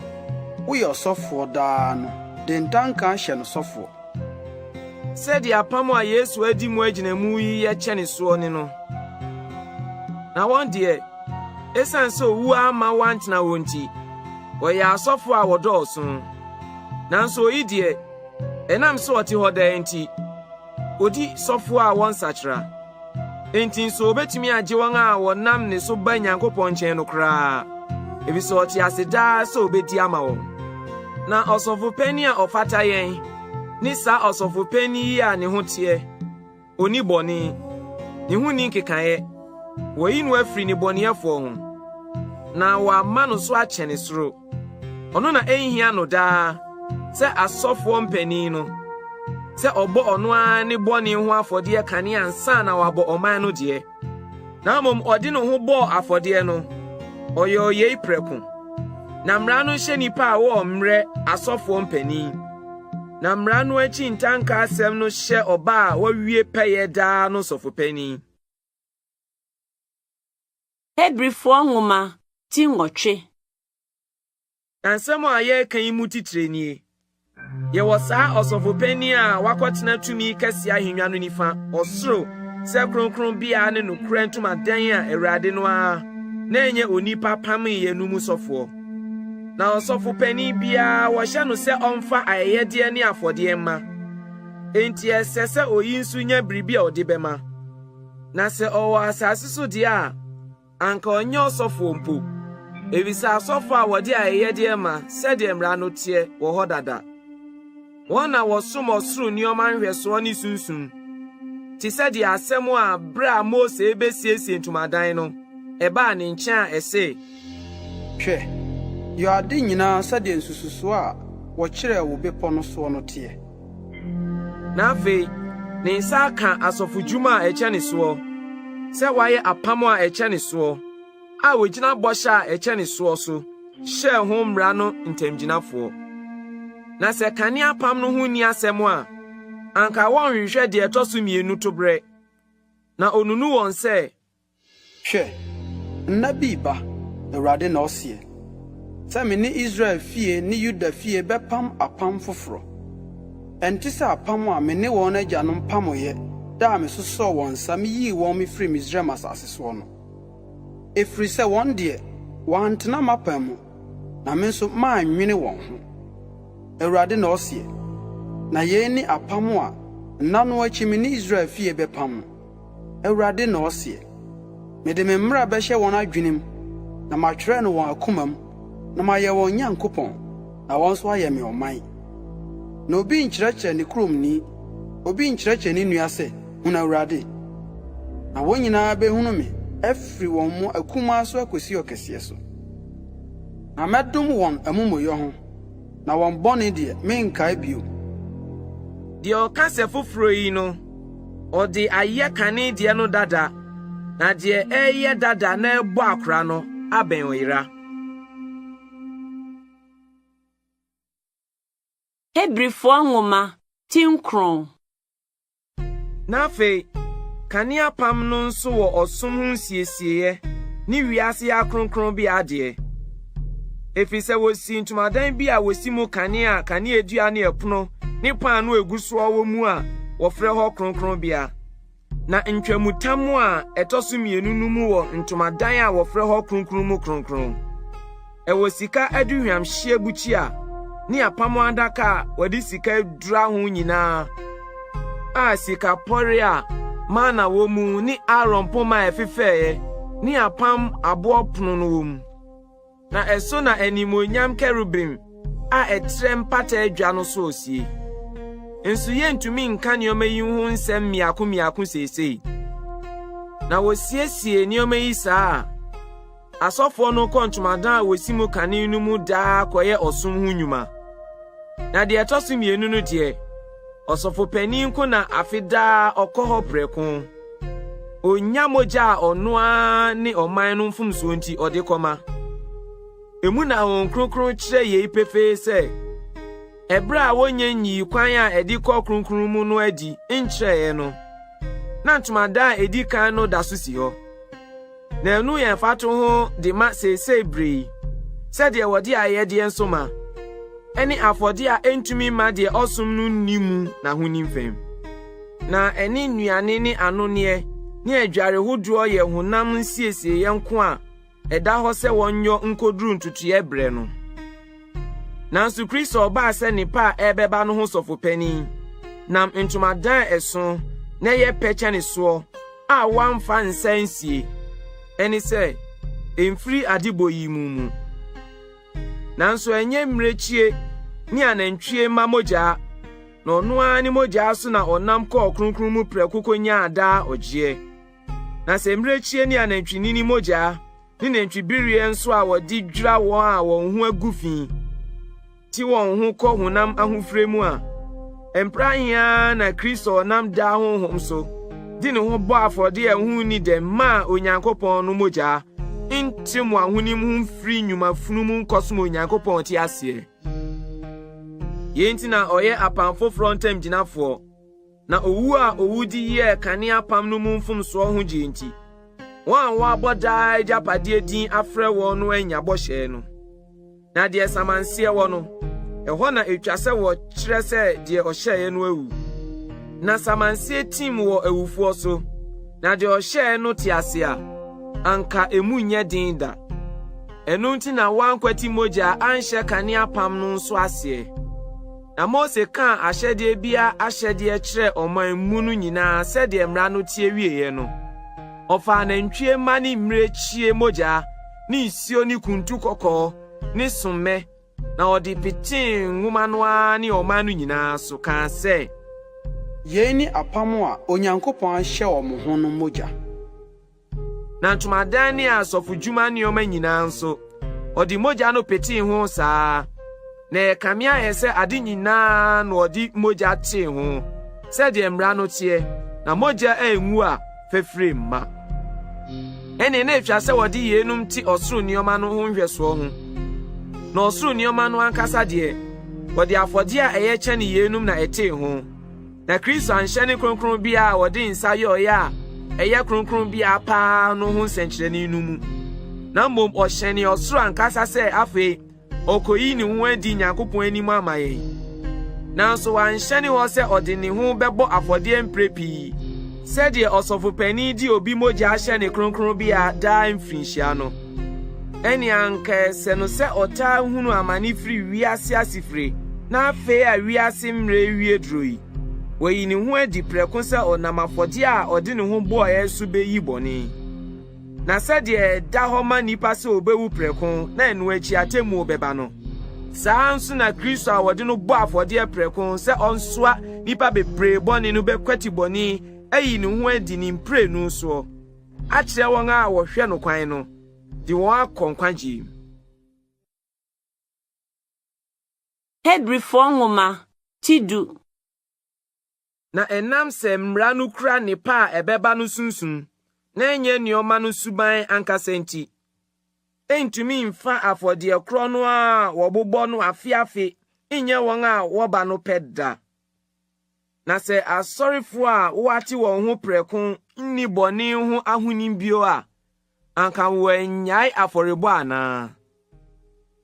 Woyɛ ɔsɔfoɔ daa no, de ntanka ahyɛ no sɔfoɔ. Sɛdeɛ apam a Yesu adi mu agyinamu yi yɛ kyɛne soɔ ne no. Na wɔn deɛ, esiane sɛ owu amma wɔantena hɔ nti, wɔyɛ asɔfo a wɔdɔɔso. Nanso oyi deɛ, ɛnam sɛ ɔte hɔ daa nti, odi sɔfo a wɔnsakyera. Enti nso obetumi agye wɔn a wɔnam ne so ba Nyankopɔn nkyɛn no koraa, efisɛ ɔte ase daa sɛ obedi ama wɔn. Na ɔsɔfo panyin a ɔfata yɛn ne saa ɔsɔfo panyin yi a ne ho teɛ, Onni bɔne, ne ho nni nkekaeɛ. Wɔayi no afiri nnebɔneyɛfoɔ ho, na wɔama no so akyɛne soro. Ɔno na ɛnhia no daa sɛ asɔfoɔ mpanin no, sɛ ɔbɔ ɔno ara ne bɔne ho afɔdeɛ kane ansa na wabɔ ɔman no deɛ. Na mmom ɔde ne ho bɔɔ afɔdeɛ no, ɔyɔɔ yei prɛko. Na mmara no hyɛ nnipa a wɔwɔ mmerɛ asɔfoɔ mpanin. Na mmara no akyi ntanka asɛm no hyɛ ɔba a wawie pɛyɛ daa no sɔfopanin. Hebrifoɔ nwoma ti nwɔtwe. Na nsɛm a yɛreka yi mu titire nie. Yɛwɔ saa ɔsɔfo panin a wakɔtena tumi kɛse ahengua no nifa, ɔsoro, sɛ kronkronbea ne nokorɛ ntomadan a Awurade no ara, na ɛnyɛ onipa pameeɛ no mu sɔfoɔ. Na ɔsɔfo panin biara wɔhyɛ no sɛ ɔmfa ayɛyɛdeɛ ne afɔdeɛ mma. Enti ɛsɛ sɛ oyi nso nya biribi a ɔde bɛma. Na sɛ ɔwɔ asase so deɛ a, anka ɔnyɛ ɔsɔfoɔ mpo, efisɛ asɔfoɔ a wɔde ayɛyɛdeɛ ma sɛdeɛ mmara no teɛ wɔ hɔ dada. Wɔn na wɔsom ɔsoro nneɛma nhwɛsoɔ ne sunsum, te sɛ deɛ asɛm a berɛ a Mose rebɛsiesie ntomadan no, ɛbaa ne nkyɛn a ɛse, Hwɛ, yɔ ade nyinaa sɛdeɛ nsususoɔ a wɔkyerɛɛ wo bepɔ no soɔ no teɛ. Na afei ne nsa aka asɔfodwuma a ɛkyɛne soɔ, sɛ wayɛ apam a ɛkyɛne soɔ, a ogyina bɔhyɛ a ɛkyɛne soɔ so hyɛɛ ho mmara no ntamgyinafoɔ. Na sɛ kane apam no ho nni asɛm a, anka wɔnhwehwɛ deɛ ɛtɔ so mmienu toberɛ. Na onunu wɔn sɛ, Hwɛ, nna bi reba, Awurade na ɔseɛ, sɛ me ne Israel fie ne Yuda fie bɛpam apam foforɔ. Ɛnte sɛ apam a me ne wɔn agyanom pameeɛ da a mesosɔɔ wɔn nsa meyii wɔn mefirii Misraim asase soɔ no. Ɛfiri sɛ wɔn deɛ, wɔantena m'apam mu, na me nso mannwene wɔn ho. Awurade na ɔseɛ. Na yei ne apam a nna no akyi me ne Israel fie bɛpam no. Awurade na ɔseɛ. Mede me mmara bɛhyɛ wɔn adwenem, na matwerɛ no wɔn akomam, na mayɛ wɔn Nyankopɔn, na wɔn nso ayɛ me ɔman. Na obi nkyerɛkyerɛ ne kuromni, obi nkyerɛkyerɛ ne nua sɛ, 'Hunu Awurade!' Na wɔn nyinaa bɛhunu me afiri wɔn mu akumaa so akosi ɔkɛseɛ so. Na mɛdom wɔn amumuyɛ ho, na wɔn bɔne deɛ, merenkae bio. Deɛ ɔka sɛ foforɔ yi no, ɔde ayɛ kane deɛ no dada, na deɛ ɛreyɛ dada na ɛrebɔ akora no abɛn ɔyera. Hebrifoɔ nwoma ti 9. Na afei, kane apam no nso wɔ ɔsom ho nsiesieeɛ ne wiase akronkronbea adeɛ. Ɛfiri sɛ wɔsii ntomadan bi a wɔsi mu kanea a kaneadua ne ɛpono ne paanoo a ɛgu soɔ wɔ mu a wɔfrɛ hɔ kronkronbea. Na ntwamutam a ɛtɔ so mmienu no mu wɔ ntomadan a wɔfrɛ hɔ kronkron mu kronkron. Ɛwɔ sika aduhwamhyeɛ bukyia ne apam adaka a wɔde sika adura ho nyinaa a sika pɔre a mana wɔ mu ne Aaron poma a ɛfefɛeɛ ne apam aboɔ pono no wɔ mu. Na ɛso na animuonyam kerubim a ɛtrɛ mpata adwa no so sie. Nso yentumi nka nneɛma yi ho nsɛm mmiako mmiako seesei. Na wosiesie nneɛma yi saa a, asɔfoɔ no kɔ ntomadan a wɔsi mu kane no mu daa kɔyɛ ɔsom ho nnwuma. Na deɛ ɛtɔ so mmienu no deɛ, ɔsɔfo panin nko na afe daa ɔkɔ hɔ prɛko. Onnya mogya a ɔno ara ne ɔman no mfomsoɔ nti ɔde kɔma. Emu na Honhom Kronkron kyerɛ yei pefee sɛ, ɛberɛ a wɔnnya nyii kwan a ɛde kɔ kronkron mu no adi nkyerɛeɛ no, na ntomadan a edi kan no da so si hɔ. Na ɛno yɛ mfatoho de ma seesei bere yi, sɛdeɛ wɔde ayɛyɛdeɛ nso ma, ɛne afɔdeɛ a ɛntumi mma deɛ ɔsom no nni mu n'ahonim fam. Na ɛne nnuane ne anonneɛ ne adware hodoɔ yɛ honam nsiesieeɛ nko a ɛda hɔ sɛ wɔnyɔ nkoduru ntotoeɛ berɛ no. Nanso Kristo a ɔbaa sɛ nnepa a ɛrebɛba no ho sɔfo panin, nam ntomadan a ɛso na ɛyɛ pɛ kyɛne soɔ a wɔamfa nsa ansie, ɛne sɛ, ɛmfiri adebɔ yi mu mu. Nanso ɛnyɛ mmirekyie ne anantwie mma mogyaa, na ɔno ara ne mogyaa so na ɔnam kɔɔ kronkron mu prɛko kɔnyaa daa ɔgyeɛ. Na sɛ mmirekyie ne anantwinini mogyaa ne nantwibereɛ nso a wɔde dwira wɔn a wɔn ho agu fi te wɔn ho kɔ honam ahofire mu a, mpra ahe ara na Kristo a ɔnam daa honhom so de ne ho bɔ afɔdeɛ a ɛho nni dɛm maa Onyankopɔn no mogyaa nte mo ahonim ho mfiri nnwuma funu mu nkɔsom Onyankopɔn ɔte aseɛ. Yei nti na ɔyɛ apam foforɔ ntamgyinafoɔ. Na owu a owu de yɛɛ kane apam no mu mfomsoɔ ho gyeɛ nti, wɔn a wɔabɔ daa agyapadeɛ din afrɛ wɔn no anya bɔhyɛ no. Na deɛ samanseɛ wɔ no, ɛhɔ na ɛtwa sɛ wɔkyerɛ sɛ deɛ ɔhyɛeɛ no awu. Na samanseɛ tim wɔ awufoɔ so. Na deɛ ɔhyɛɛ no te ase a, anka emu nyɛ den da. Ɛno nti na wɔankwati mogya anhyɛ kane apam no nso aseɛ. Na Mose kaa ahyɛdeɛ biara ahyɛdeɛ kyerɛɛ ɔman mu no nyinaa sɛdeɛ mmara no teɛ wieeɛ no, ɔfaa nantwie mma ne mmirekyie mogya ne nsuo ne kuntu kɔkɔɔ ne sommɛ, na ɔde petee nwoma no ara ne ɔman no nyinaa so kaa sɛ, Yei ne apam a Onyankopɔn ahyɛ wɔ mo ho no mogya. Na ntomadan ne asɔfodwuma nneɛma nyinaa nso, ɔde mogya no petee ho saa ara. Na ɛkame ayɛ sɛ ade nyinaa na ɔde mogya tee ho, sɛdeɛ mmara no teɛ, na mogya angu a, fafiri mma. Ɛnneɛ na etwa sɛ wɔde yeinom te ɔsoro nneɛma no ho nhwɛsoɔ ho. Na ɔsoro nneɛma no ankasa deɛ, wɔde afɔdeɛ a ɛyɛ kyɛne yeinom na ɛtee ho. Na Kristo anhyɛne kronkronbea a wɔde nsa yɔeɛ a ɛyɛ kronkronbea paa no ho nsɛnkyerɛnne no mu, na mmom ɔhyɛnee ɔsoro ankasa sɛ afei ɔrekoyi ne ho adi Nyankopɔn anim ama yɛn. Nanso wanhyɛne hɔ sɛ ɔde ne ho bɛbɔ afɔdeɛ mprɛ pii, sɛdeɛ ɔsɔfopanin de obi mogya hyɛne kronkronbea daa mfirinhyia no. Ɛnneɛ anka ɛsɛ no sɛ ɔtaa hunu amane firi wiase asefire na afei a wiase mmerɛ rewie duro yi, wayi ne ho adi prɛko sɛ ɔnam afɔdeɛ a ɔde ne ho bɔeɛ so bɛyi bɔne. Na sɛdeɛ ɛda hɔ ma nnipa sɛ wɔbɛwu prɛko na ɛno akyi atemmuo bɛba no, saa ara nso na Kristo a wɔde no bɔɔ afɔdeɛ prɛko sɛ ɔnsoa nnipa bebree bɔne no bɛkwati bɔne ayi ne ho adi ne mprenu soɔ akyerɛ wɔn a wɔhwɛ no kwan no, de wɔn akɔ nkwagyeɛ mu. Hebrifoɔ Nwoma, ti du. Na ɛnam sɛ Mmara no kura nnepa a ɛbɛba no sunsum, na ɛnyɛ nneɛma no suban ankasa nti, entumi mfa afɔdeɛ korɔ no ara a wɔbobɔ no afe afe nyɛ wɔn a wɔba no pɛ da. Na sɛ asɔrefo a wɔate wɔn ho prɛko nni bɔne ho ahonim bio a, anka wɔannyae afɔrebɔ anaa?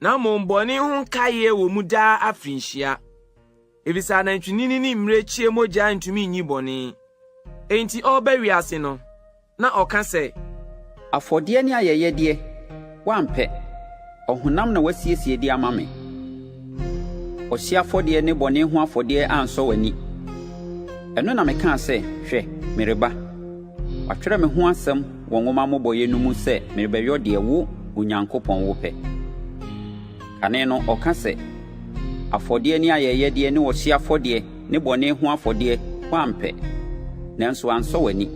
Na mmom bɔne ho nkaeɛ wɔ mu daa afirinhyia, efisɛ anantwinini ne mmirekyie mogya ntumi nyi bɔne. Enti ɔreba wiase no, na ɔka sɛ. Afɔdeɛ ne ayɛyɛdeɛ, woampɛ, ɔhonam na woasiesie de ama me. Ɔhyeɛ afɔdeɛ ne bɔne ho afɔdeɛ ansɔ w'ani. Ɛno na mekaa sɛ, Hwɛ, mereba. Wɔatwerɛ me ho asɛm wɔ nwoma mmobɔeɛ no mu sɛ merebɛyɔ deɛ wo, Onyankopɔn, wopɛ. Kane no ɔka sɛ, Afɔdeɛ ne ayɛyɛdeɛ ne ɔhyeɛ afɔdeɛ ne bɔne ho afɔdeɛ, woampɛ, nanso ansɔ w'ani,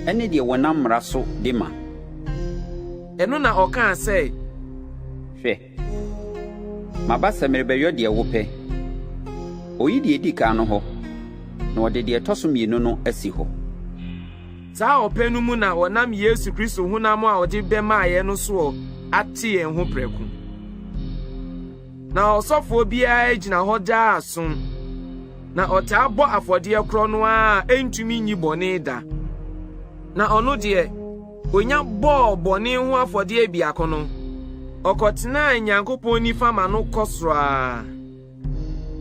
ɛne deɛ wɔnam mmara so de ma. Ɛno na ɔkaa sɛ. Hwɛ, maba sɛ merebɛyɔ deɛ wopɛ. Ɔyi deɛ ɛdi kan no hɔ, na ɔde deɛ ɛtɔ so mmienu no asi hɔ. Saa ɔpɛ no mu na wɔnam Yesu Kristo honam a ɔde bɛmaeɛ no soɔ ate yɛn ho prɛko. Na ɔsɔfoɔ biara gyina hɔ daa som, na ɔtaa bɔ afɔdeɛ korɔ no ara a ɛntumi nyi bɔne da. Na ɔno deɛ, ɔnya bɔɔ bɔne ho afɔdeɛ biako no, ɔkɔtenaa Nyankopɔn nifa ma no kɔ soro ara.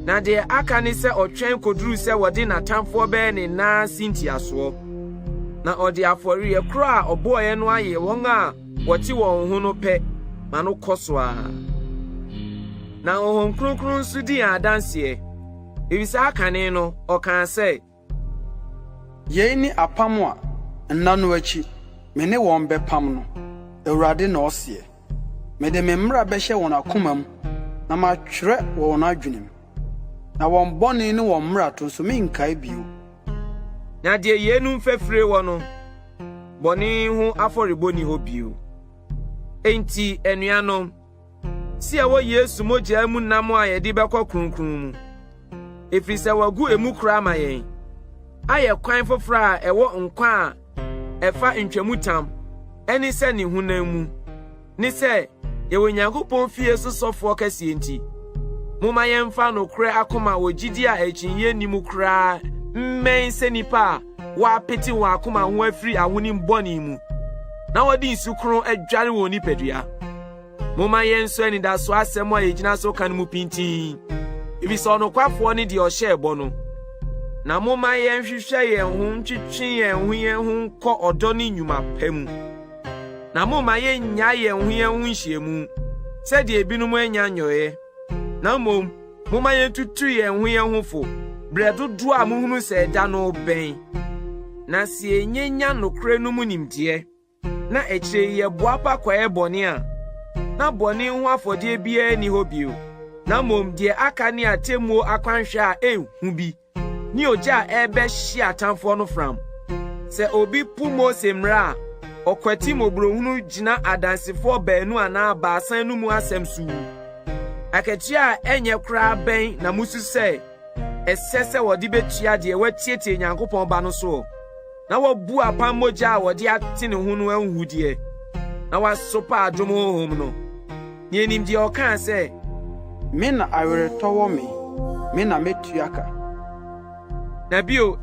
Na deɛ aka ne sɛ ɔtwɛn kɔduru sɛ wɔde n'atamfoɔ bɛyɛ ne nan ase ntiasoɔ. Na ɔde afɔreɛ korɔ a ɔbɔeɛ no ayɛ wɔn a wɔte wɔn ho no pɛ ma no kɔ so ara. Na Honhom Kronkron nso di yɛn adanseɛ, efisɛ akane no, ɔkaa sɛ. Yei ne apam a nna no akyi me ne wɔn bɛpam no, Awurade na ɔseɛ. Mede me mmara bɛhyɛ wɔn akoma mu na matwerɛ wɔ wɔn adwenem, na wɔn bɔne ne wɔn mmarato nso merenkae bio. Na deɛ yeinom fafire wɔ no, bɔne ho afɔrebɔ nni hɔ bio. Enti, anuanom, sɛ yɛwɔ Yesu mogya mu nam a yɛde bɛkɔ kronkron mu, ɛfiri sɛ wɔagu emu koraa ama yɛn, ayɛ kwan foforɔ a ɛwɔ nkwa a ɛfa ntwamutam, ɛne sɛ ne honam mu, ne sɛ yɛwɔ Nyankopɔn fie so sɔfoɔ kɛseɛ nti, momma yɛmfa nokorɛ akoma wɔ gyidie a akyinnyeɛ nni mu koraa mmɛn sɛ nnipa a wɔapete wɔn akoma ho afiri ahonim bɔne mu na wɔde nsu kronn adware wɔn nipadua. Momma yɛnsɔ anidasoɔ asɛm a yɛgyina so ka no mu pintinn, efisɛ ɔnokwafoɔ ne deɛ ɔhyɛɛ bɔ no. Na momma yɛnhwehwɛ yɛn ho ntwetwe yɛn ho yɛn ho nkɔ ɔdɔ ne nnwuma pa mu. Na momma yennyae yɛn ho yɛn ho nhyiamu, sɛdeɛ ebinom anya nyɔeɛ, na mmom momma yɛntutu yɛn ho yɛn ho fo berɛ dodoɔ a mohunu sɛ ɛda no rebɛn. Na sɛ yɛnya nokorɛ no mu nimdeɛ, na akyire yi yɛboapa kɔyɛ bɔne a, na bɔne ho afɔdeɛ biara nni hɔ bio, na mmom deɛ aka ne atemmuo akwanhwɛ a ɛyɛ hu bi ne ogya a ɛrebɛhye atamfoɔ no fram. Sɛ obi po Mose mmara a, ɔkwati mmɔborɔhunu gyina adansefoɔ baanu anaa baasa anomu asɛm so wu. Akatua a ɛnyɛ koraa bɛn na musu sɛ ɛsɛ sɛ wɔde betua deɛ watietie Nyankopɔn Ba no soɔ, na wabu apam mogya a wɔde ate ne ho no ahuhudeɛ, na wasopa adom honhom no? Na yenim deɛ ɔkaa sɛ, Me na aweretɔ wɔ me, me na metua ka. Na bio,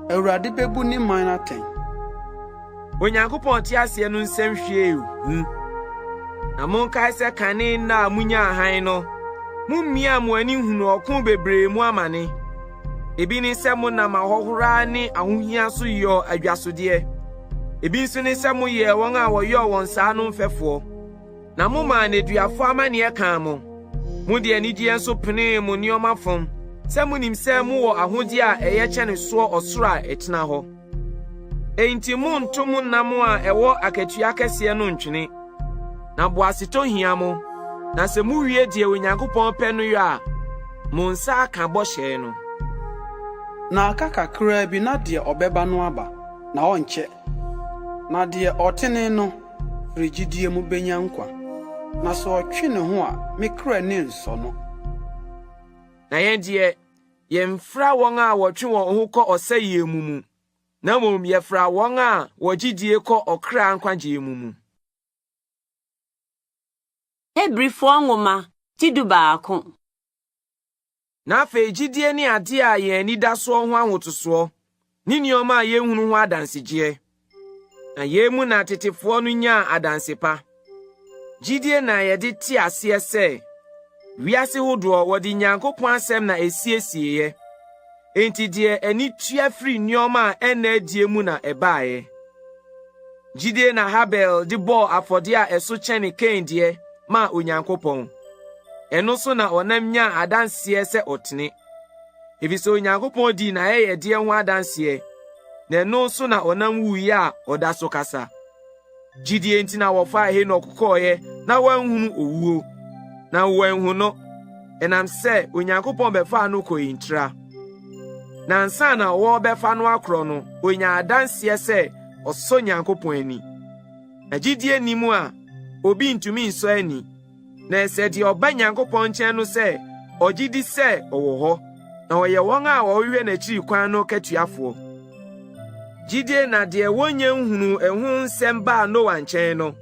Awurade bebu ne man atɛn. Onyankopɔn a ɔte aseɛ no nsɛm hwie hu. Na monkae sɛ kane nna a munyaa hann no, mumiaa mo ani hunuu ɔko bebree mu amane. Ebi ne sɛ monam ahohora ne ahohia so yɔɔ adwasodeɛ. Ebi nso ne sɛ moyɛɛ wɔn a wɔyɔɔ wɔn saa no mfɛfoɔ. Na momaa nneduafoɔ amanneɛ kaa mo. Mode anigyeɛ nso penee mo nneɛma fam, sɛ monim sɛ mowɔ ahodeɛ a ɛyɛ kyɛne soɔ ɔsoro a ɛtena hɔ. Enti monnto mo nam a ɛwɔ akatua kɛseɛ no ntwene. Na boasetɔ hia mo, na sɛ mowie deɛ Onyankopɔn pɛ no yɔ a, mo nsa aka bɔhyɛ no. Na aka kakraa bi na deɛ ɔbɛba no aba, na ɔrenkyɛ. Na deɛ ɔtene no firi gyidie mu bɛnya nkwa, na sɛ ɔtwe ne ho a, me kra ani rensɔ no. Na yɛn deɛ, yɛmfra wɔn a wɔtwe wɔn ho kɔ ɔsɛeɛ mu mu, na mmom yɛfra wɔn a wɔgye die kɔ ɔkra nkwagyeɛ mu mu. Hebrifoɔ Nwoma ti dubaako. Na afei gyidie ne adeɛ a yɛn ani da soɔ ho ahotosoɔ, ne nneɛma a yɛnhunu ho adansegyeɛ. Na yei mu na tetefoɔ no nyaa adanse pa. Gyidie na yɛde te aseɛ sɛ, wiase hodoɔ wɔde Nyankopɔn asɛm na ɛsiesieeɛ. Enti deɛ ani tua firi nneɛma a ɛnna adie mu na ɛbaeɛ. Gyidie na Habel de bɔɔ afɔdeɛ a ɛso kyɛne Kain deɛ maa Onyankopɔn. Ɛno so na ɔnam nyaa adanseɛ sɛ ɔtene, efisɛ Onyankopɔn dii n'ayɛyɛdeɛ ho adanseɛ, na ɛno so na ɔnam wuiɛ a ɔda so kasa. Gyidie nti na wɔfaa Henok kɔeɛ na wanhunu owuo, na wɔanhu no, ɛnam sɛ Onyankopɔn bɛfaa no kɔe ntira. Na ansa na wɔrebɛfa no akorɔ no, onyaa adanseɛ sɛ ɔsɔ Nyankopɔn ani. Na gyidie nni mu a, obi ntumi nsɔ ani. Na ɛsɛ deɛ ɔba Nyankopɔn nkyɛn no sɛ ɔgye di sɛ ɔwɔ hɔ, na ɔyɛ wɔn a wɔhwehwɛ n'akyiri kwan no katuafoɔ. Gyidie na deɛ wɔnnya nhunuu ɛho nsɛm baa Noa nkyɛn no,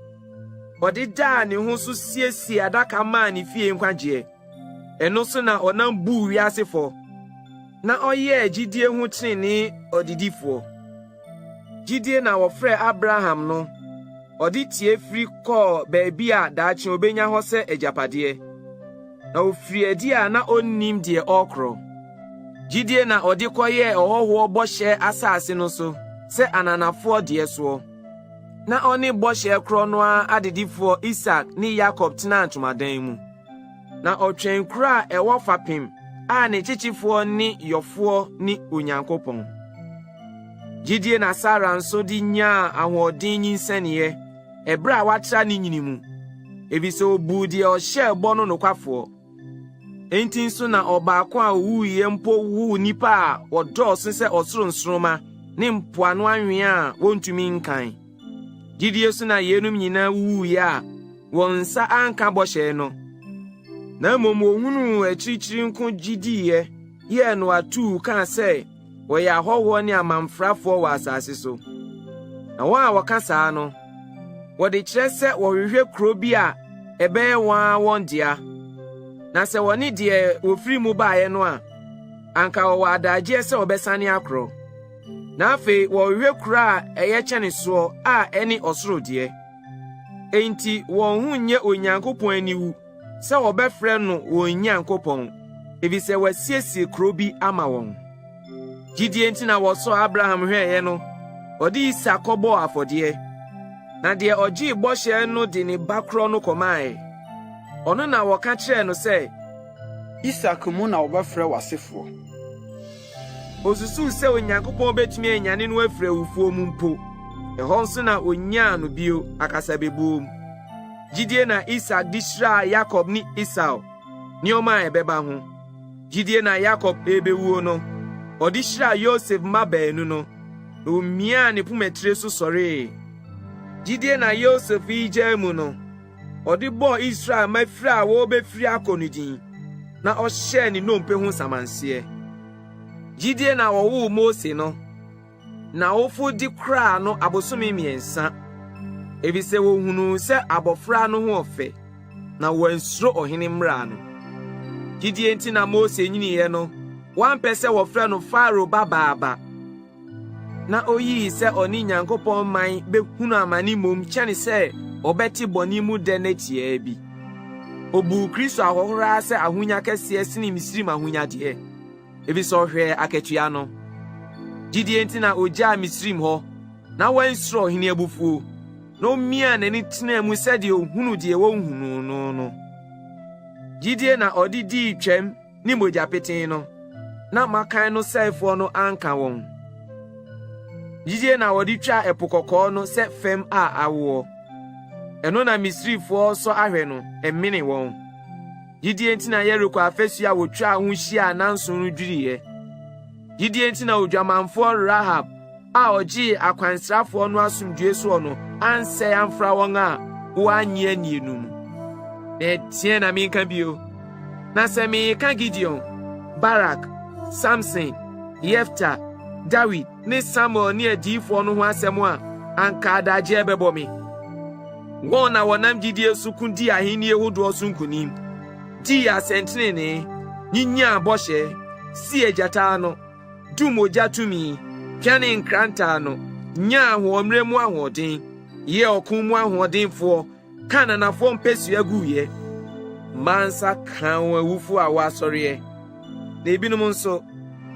ɔde daa ne ho so siesiee adaka maa ne fie nkwagyeɛ. Ɛno so na ɔnam buu wiase fɔ, na ɔyɛɛ gyidie ho tenenee ɔdedifoɔ. Gyidie na wɔfrɛɛ Abraham no, ɔde tie firi kɔɔ baabi a daakye obenya hɔ sɛ agyapadeɛ. Na ɔfirii adi a na ɔnnim deɛ ɔrekorɔ. Gyidie na ɔde kɔyɛɛ ɔhɔhoɔ bɔhyɛ asase no so sɛ ananafoɔ deɛ soɔ. Na ɔne bɔhyɛ korɔ no ara adedifoɔ Isak ne Yakob tenaa ntomadan mu. Na ɔtwɛn kuro a ɛwɔ fapem a ne kyekyefoɔ ne yɔfoɔ ne Onyankopɔn. Gyidie na Sara nso de nyaa ahoɔden nyinsɛneeɛ ɛberɛ a watra ne nyini mu, efisɛ ɔbuu deɛ ɔhyɛɛ bɔ no nokwafoɔ. Enti nso na ɔbaako a ɔwuiɛ mpo woo nnipa a wɔdɔɔso sɛ ɔsoro nsoromma ne mpoano anwea a wɔntumi nkan. Gyidie so na yeinom nyinaa wuwuiɛ a wɔn nsa anka bɔhyɛ no, na mmom wɔhunuu akyirikyiri nko gye diiɛ yɛɛ no atuu kaa sɛ wɔyɛ ahɔhoɔ ne amamfrafoɔ wɔ asase so. Na wɔn a wɔka saa no, wɔde kyerɛ sɛ wɔhwehwɛ kuro bi a ɛbɛyɛ wɔn ara wɔn dea. Na sɛ wɔne deɛ wɔfiri mu baeɛ no a, anka wɔwɔ adagyeɛ sɛ wɔbɛsane akorɔ. Na afei wɔhwehwɛ kuro a ɛyɛ kyɛne soɔ a ɛne ɔsoro deɛ. Enti wɔn ho nyɛ Onyankopɔn aniwu sɛ wɔbɛfrɛ no wɔn Nyankopɔn, efisɛ wasiesie kuro bi ama wɔn. Gyidie nti na wɔsɔɔ Abraham hwɛeɛ no, ɔde Isak kɔbɔɔ afɔdeɛ. Na deɛ ɔgyee bɔhyɛ no de ne ba korɔ no kɔmaae. Ɔno na wɔka kyerɛɛ no sɛ, Isak mu na wɔbɛfrɛ w'asefoɔ. Osusuw sɛ Onyankopɔn betumi anyane no afiri awufoɔ mu mpo. Ɛhɔ nso na onyaa no bio akasabebuo mu. Gyidie na Isak de hyiraa Yakob ne Esau nneɛma a ɛbɛba ho. Gyidie na Yakob rebɛwuo no, ɔde hyiraa Yosef mma baanu no, na omiaa ne pomatire so sɔree. Gyidie na Yosef regyaa mu no, ɔde bɔɔ Israel mma firi a wɔrebɛfiri akɔ no din, na ɔhyɛɛ ne nnompe ho nsamanseɛ. Gyidie na wɔwoo Mose no, n'awofo de koraa no abosome mmiɛnsa, efisɛ wɔhunuu sɛ abɔfra no ho ɔfɛ, na wɔansuro ɔhene mmara no. Gyidie nti na Mose nyiniiɛ no, wampɛ sɛ wɔfrɛ no Farao babaa ba. Na oyii sɛ ɔne Nyankopɔn man behunu amane mmom kyɛne sɛ ɔbɛte bɔne mu dɛ nna tiaa bi. Obuu Kristo ahohoraa sɛ ahonya kɛseɛ sene Misraim ahonyadeɛ, efisɛ ɔhwɛɛ akatua no. Gyidie nti na ogyaa Misraim hɔ, na wansuro ɔhene abufuo, na omiaa n'ani tenaa mu sɛdeɛ ohunu deɛ wɔnhunuu no no. Gyidie na ɔde dii Twam ne mogya petee no, na mmakan no sɛefoɔ no anka wɔn. Gyidie na wɔde twaa Ɛpo Kɔkɔɔ no sɛ fam a awoɔ. Ɛno na Misrifoɔ resɔ ahwɛ no, ɛmene wɔn. Gyidie nti na Yeriko afasuo a wɔtwaa ho hyiaa nnanson no dwiriiɛ. Gyidie nti na odwamanfoɔ Rahab a ɔgyee akwansrafoɔ no asomdwoeɛ soɔ no ansɛe amfra wɔn a wɔannye annie no mu. Na ɛdeɛn na menka bio? Na sɛ mereka Gideon, Barak, Samson, Yefta, Dawid ne Samuel ne adiyifoɔ no ho asɛm a, anka adagyeɛ bɛbɔ me. Wɔn na wɔnam gyidie so ko dii ahennie hodoɔ so nkonim, dii asɛntenenee, nyinyaa bɔhyɛ, sii agyata ano, dum ogya tumi, twanee nkrantɛ ano, nyaa ahoɔmmerɛ mu ahoɔden, yɛɛ ɔko mu ahoɔdenfoɔ, kaa ananafoɔ mpasua guiɛ. Mmaa nsa kaa wɔn awufoɔ a wɔasɔreɛ, na ebinom nso,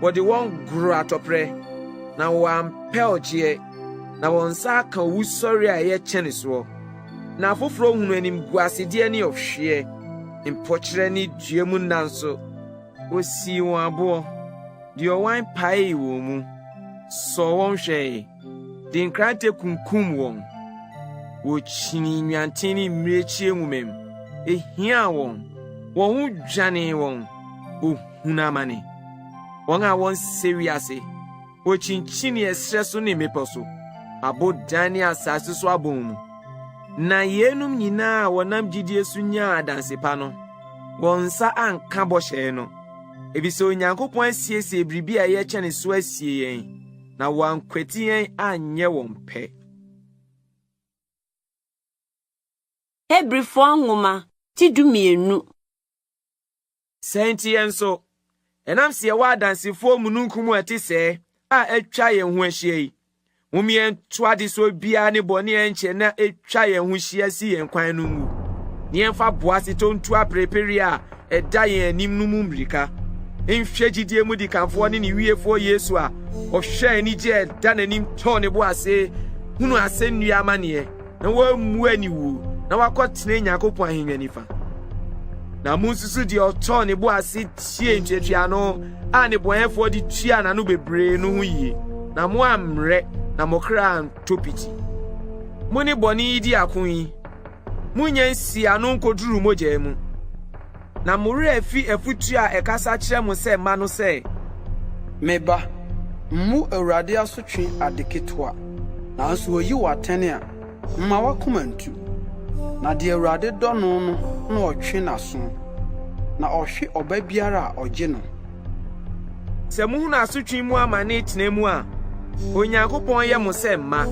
wɔde wɔn goroo atɔprɛ, na wɔampɛ ɔgyeɛ, na wɔn nsa aka owusɔreɛ a ɛyɛ kyɛne soɔ. Na afoforɔ hunu animguasedeɛ ne ɔhweɛ, mpokyerɛ ne dua mu nna nso. Wosii wɔn aboɔ, de ɔwan paee wɔn mu, sɔɔ wɔn hwɛe, de nkrante kunkum wɔn. Wokyinii nnwanten ne mmirekyie nwoma mu, ehiaa wɔn, wɔn ho dwanee wɔn, wohunuu amane. Wɔn a wɔnsɛ wiase, Wɔkyinkyinii ɛserɛ so ne mmepɔ so, abodan ne asase so abɔn mu. Na yeinom nyinaa a wɔnam gyidie so nyaa adanse pa no, wɔn nsa anka bɔhyɛ no, efisɛ Onyankopɔn asiesie biribi a ɛyɛ kyɛne so asie yɛn, na wɔankwati yɛn anyɛ wɔn pɛ. Hebrifoɔ Nwoma ti 12. Saa nti yɛn nso, ɛnam sɛ yɛwɔ adansefoɔ mununkum a ɛte sɛɛ a atwa yɛn ho ahyia yi, mom yɛnto adesoɔ biara ne bɔne a ɛnkyɛ na ɛtwa yɛn ho hyia si yɛn kwan no ngu, na yɛmfa boasetɔ ntu aperepereɛ a ɛda yɛn anim no mu mmirika, nhwɛ gyidie mu dikanfoɔ ne ne wiefoɔ Yesu a ɔhwɛɛ anigyeɛ a ɛda n'anim tɔɔ ne bo ase hunu asɛnnua amaneɛ na wammu aniwuo na wakɔtena Nyankopɔn ahennwa nifa. Na monsusu deɛ ɔtɔɔ ne bo ase tiee ntuatuano a nnebɔneyɛfoɔ de tuaa n'ano bebree no ho yie, na moammrɛ na mo kra antɔ piti. Mo ne bɔne yi di ako yi, monnya nsii ano nkoduruu mogya mu. Na mo werɛ afi afotu a ɛkasa kyerɛ mo sɛ mma no sɛ. Me ba, mmu Awurade asotwe ade ketewa, nanso oyi wo atɛn a, mma w'akoma ntu. Na deɛ Awurade dɔ no no na ɔtwe n'aso, na ɔhwe ɔba biara a ɔgye no. Sɛ muhunu asotwe mu amane tena mu a, Onyankopɔn yɛ mo sɛ mma.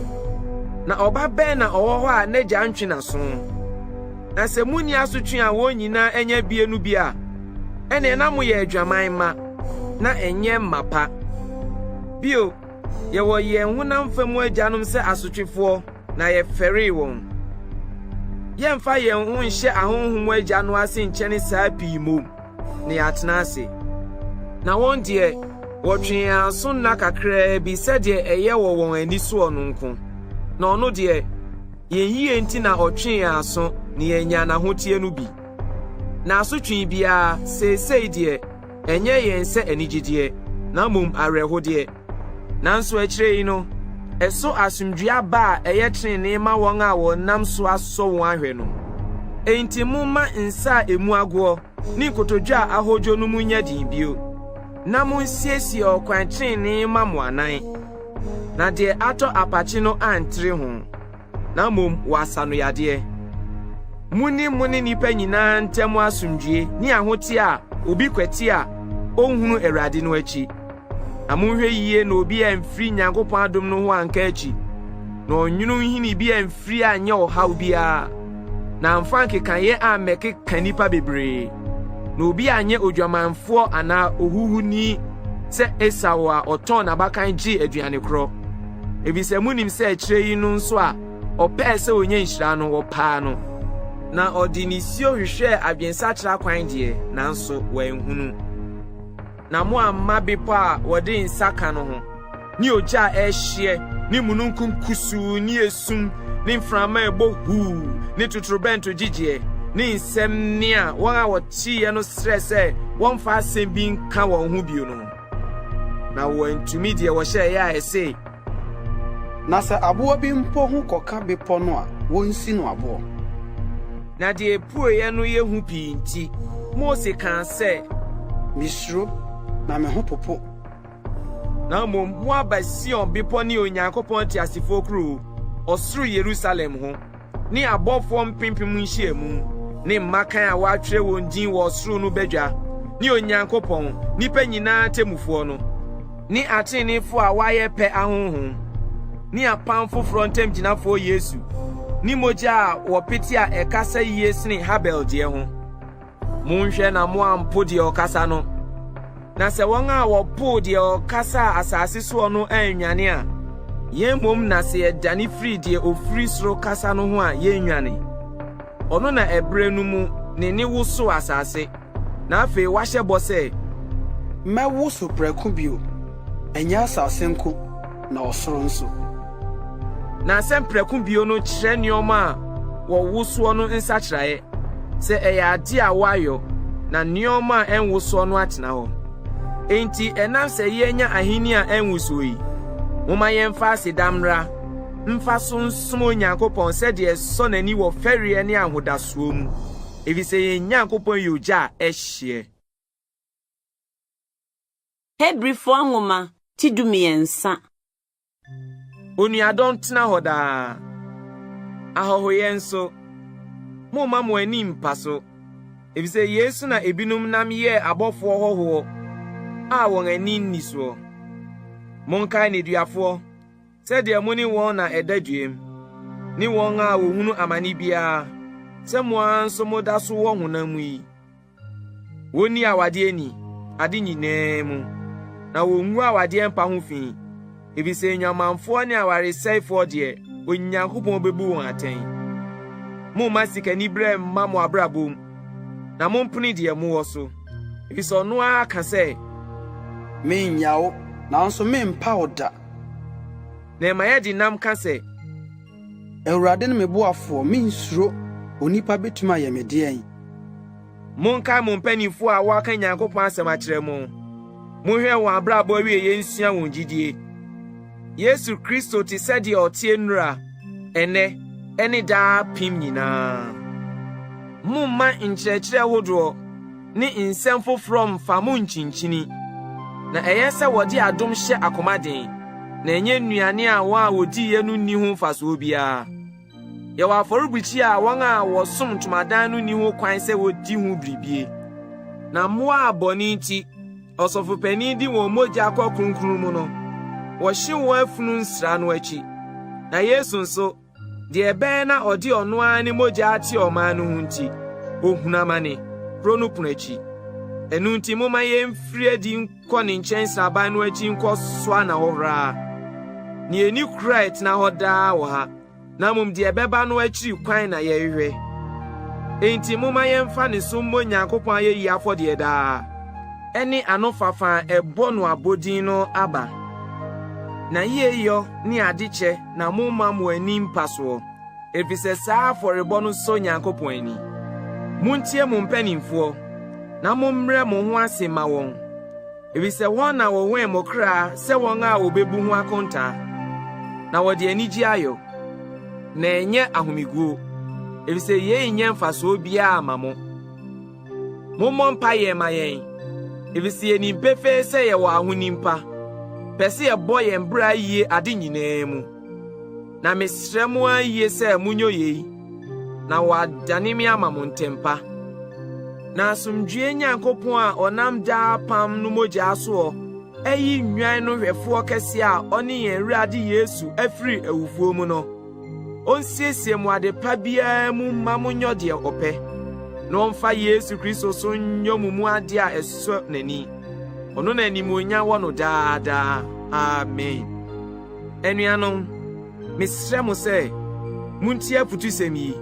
Na ɔba bɛn na ɔwɔ hɔ a n'agya ntwe n'aso? Na sɛ munni asotwe a wɔn nyinaa anya bie no bi a, ɛnneɛ na moyɛ adwaman mma, na ɛnyɛ mma pa. Bio, yɛwɔ yɛn honam fam agyanom sɛ asotwefoɔ, na yɛfɛree wɔn. Yɛmfa yɛn ho nhyɛ ahonhom agya no ase nkyɛne saa pii mmom, na yɛatena ase. Na wɔn deɛ, Wɔtwee yɛn aso nna kakraa bi sɛdeɛ ɛyɛ wɔ wɔn ani soɔ no nko, na ɔno deɛ, yɛn yie nti na ɔtwee yɛn aso na yɛanya n'ahoteɛ no bi. Na asotwe biara, seesei deɛ, ɛnyɛ yɛn sɛ anigyedeɛ, na mmom awerɛhodeɛ. Nanso akyire yi no, ɛso asomdwoe aba a ɛyɛ trenee ma wɔn a wɔnam so asɔ wɔn ahwɛ no. Enti momma nsa a emu agoɔ ne nkotodwe a ahodwo no mu nyɛ den bio, na monsiesie ɔkwan trenee mma mo anan, na deɛ atɔ apakye no antere ho, na mmom wɔasa no yadeɛ. Munni mo ne nnipa nyinaa ntam asomdwoe ne ahoteɛ a obi kwati a onhunu Awurade no akyi. Na monhwɛ yiye na obi amfiri Nyankopɔn adom no ho anka akyi, na ɔnwono nhini bi amfiri anyɛ ɔhaw biara, na amfa nkekaeɛ ammɛkeka nnipa bebree, na obi anyɛ odwamanfoɔ anaa ohuhuni sɛ Esau a ɔtɔn n'abakan gyee aduane korɔ. Efisɛ munim sɛ akyire yi no nso a ɔpɛɛ sɛ onya nhyira no, wɔpaa no. Na ɔde nisuo hwehwɛɛ adwensakyera kwan deɛ, nanso wanhunu. Na moamma bepɔ a wɔde nsa ka no ho, ne ogya a ɛrehyeɛ, ne mununkum kusuu ne esum, ne mframa a ɛbɔ huu, ne totorobɛnto gyegyeɛ, ne nsɛm nne a wɔn a wɔteeɛ no srɛ sɛ wɔmfa asɛm bi nka wɔn ho bio no ho. Na wɔantumi deɛ wɔhyɛeɛ a ɛse, Na sɛ aboa bi mpo ho kɔka bepɔ no a, wonsi no aboɔ. Na deɛ epueeɛ no yɛ hu pii nti, Mose kaa sɛ, Misuro, na me ho popo. Na mmom moaba Sion bepɔ ne Onyankopɔn teasefoɔ kuro, ɔsoro Yerusalem ho, ne abɔfoɔ mpempem nhyiamu, ne mmakan a wɔatwerɛ wɔn din wɔ ɔsoro no badwa, ne Onyankopɔn, nnipa nyinaa temmufoɔ no, ne ateneneefoɔ a wɔayɛ pɛ ahonhom, ne apam foforɔ ntamgyinafoɔ Yesu, ne mogya a wɔpete a ɛkasa yie sene Habel deɛ ho. Monhwɛ na moampo deɛ ɔkasa no. Na sɛ wɔn a wɔpoo deɛ ɔkasaa asase soɔ no annwane a, yɛn mmom na sɛ yɛdane firi deɛ ɔfiri soro kasa no ho a yɛnnwane. Ɔno na ɛberɛ no mu ne nne wosoo asase, na afei wahyɛ bɔ sɛ. Mɛwoso prɛko bio, ɛnyɛ asase nko, na ɔsoro nso. Na asɛm prɛko bio no kyerɛ nneɛma a wɔwosoɔ no nsakyeraeɛ, sɛ ɛyɛ ade a wɔayɔ, na nneɛma a ɛnwosoɔ no atena hɔ. Enti ɛnam sɛ yɛanya ahenni a ɛnwosoɔ yi, momma yɛmfa aseda mmra mfa so nsom Onyankopɔn sɛdeɛ ɛsɔ n'ani wɔ fɛreɛ ne ahodasoɔ mu, efisɛ yɛn Nyankopɔn yɛ ogya a ɛhyeɛ. Hebrifoɔ Nwoma ti 13. Onuadɔ ntena hɔ daa. Ahɔhoyɛ nso, mommma mo ani mmpa so, efisɛ yei so na ebinom nam yɛɛ abɔfoɔ hɔhoɔ a wɔn ani nni soɔ. Monkae nneduafoɔ, sɛdeɛ mo ne wɔn na ɛda duam, ne wɔn a wɔhunu amane biara, sɛ mo ara nso moda so wɔ honam mu yi. Wonni awadeɛ ni, ade nyinaa mu, na wonngu awadeɛ mpa ho fi, efisɛ nnwamanfoɔ ne awaresɛefoɔ deɛ, Onyankopɔn bebu wɔn atɛn. Mommma sikaniberɛ mma mo abrabɔ mu, na mompene deɛ mowɔ so, efisɛ ɔno ara ka sɛ. Merennya wo, nanso merempa wo da. Na ɛma yɛde nnam ka sɛ. Awurade ne me boafoɔ, merensuro, onipa bɛtumi ayɛ me deɛn? Monkae mo mpanimfoɔ a wɔaka Nyankopɔn asɛm akyerɛ mo. Monhwɛ wɔn abrabɔ awieeɛ nsua wɔn gyidie. Yesu Kristo te sɛ deɛ ɔteɛ nnora, ɛnnɛ, ne daapem nyinaa. Momma nkyerɛkyerɛ hodoɔ ne nsɛm foforɔ mmfa mo nkyinkyini, na ɛyɛ sɛ wɔde adom hyɛ akoma den, na ɛnyɛ nnuane a wɔn a wɔdiiɛ no nni ho mfasoɔ biara. Yɛwɔ afɔrebukyia a wɔn a wɔsom ntomadan no nni ho kwan sɛ wodi ho biribie. Na mmoa a bɔne nti ɔsɔfopanin de wɔn mogya kɔ kronkron mu no, wɔhyew wɔn afunu nsra no akyi. Na Yesu nso, deɛ ɛbɛyɛ na ɔde ɔno ara ne mogya ate ɔman no ho nti, ohunu amane, kuro no pono akyi. Ɛno nti momma yɛmfiri adi nkɔ ne nkyɛn nsraban no akyi nkɔsoa n'ahohora. Nea enni koro a ɛtena hɔ daa wɔ ha, na mmom deɛ ɛbɛba no akyiri kwan na yɛhwehwɛ. Enti momma yɛmfa ne so mmɔ Onyankopɔn ayeyi afɔdeɛ daa. ne anofafa a ɛbɔ no abodin no aba. Na yieyɔ ne adekyɛ na momma mo ani mpa soɔ, efisɛ saa afɔrebɔ no sɔ Nyankopɔn ani. Montie mo mpanimfoɔ, na mommrɛ mo ho ase mma wɔn, efisɛ wɔn na wɔwɛn mo kra sɛ wɔn a wɔbebu ho akontaa, na wɔde anigye ayɔ, na ɛnyɛ ahomeguo, efisɛ yei nyɛ mfasoɔ biara mma mo. Mommɔ mpaeɛ mma yɛn, efisɛ yɛnim pefee sɛ yɛwɔ ahonim pa, pɛ sɛ yɛbɔ yɛn bra yie ade nyinaa mu. Na mesrɛ mo ara yie sɛ monyɛ yei, na wɔadane me ama mo ntɛm pa. Na asomdwoeɛ Nyankopɔn a ɔnam daa apam no mogya soɔ ayi nnwan no hwɛfoɔ kɛseɛ a ɔne yɛn Awurade Yesu afiri awufoɔ mu no, Onsiesie mo ade pa biara mu mma monyɔ deɛ ɔpɛ, na ɔmfa Yesu Kristo so nyɔ mo mu adeɛ a ɛsɔ n'ani. Ɔno na animuonyam wɔ no daa daa. Amen. Anuanom, mesrɛ mo sɛ, muntie afotusɛm yi,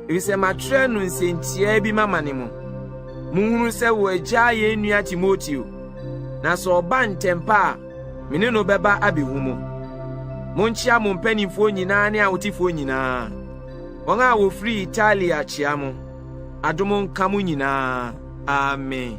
efisɛ matwerɛ no nsɛntiaa bi mamane mo. Monhunu sɛ wɔagyaa yɛn nua Timoteo, na sɛ ɔba ntɛm pa a, me ne no bɛba abehu mo. Monkyea mo mpanimfoɔ nyinaa ne ahotefoɔ nyinaa. Wɔn a wɔfiri Italia kyea mo. Adom nka mo nyinaa. Amen.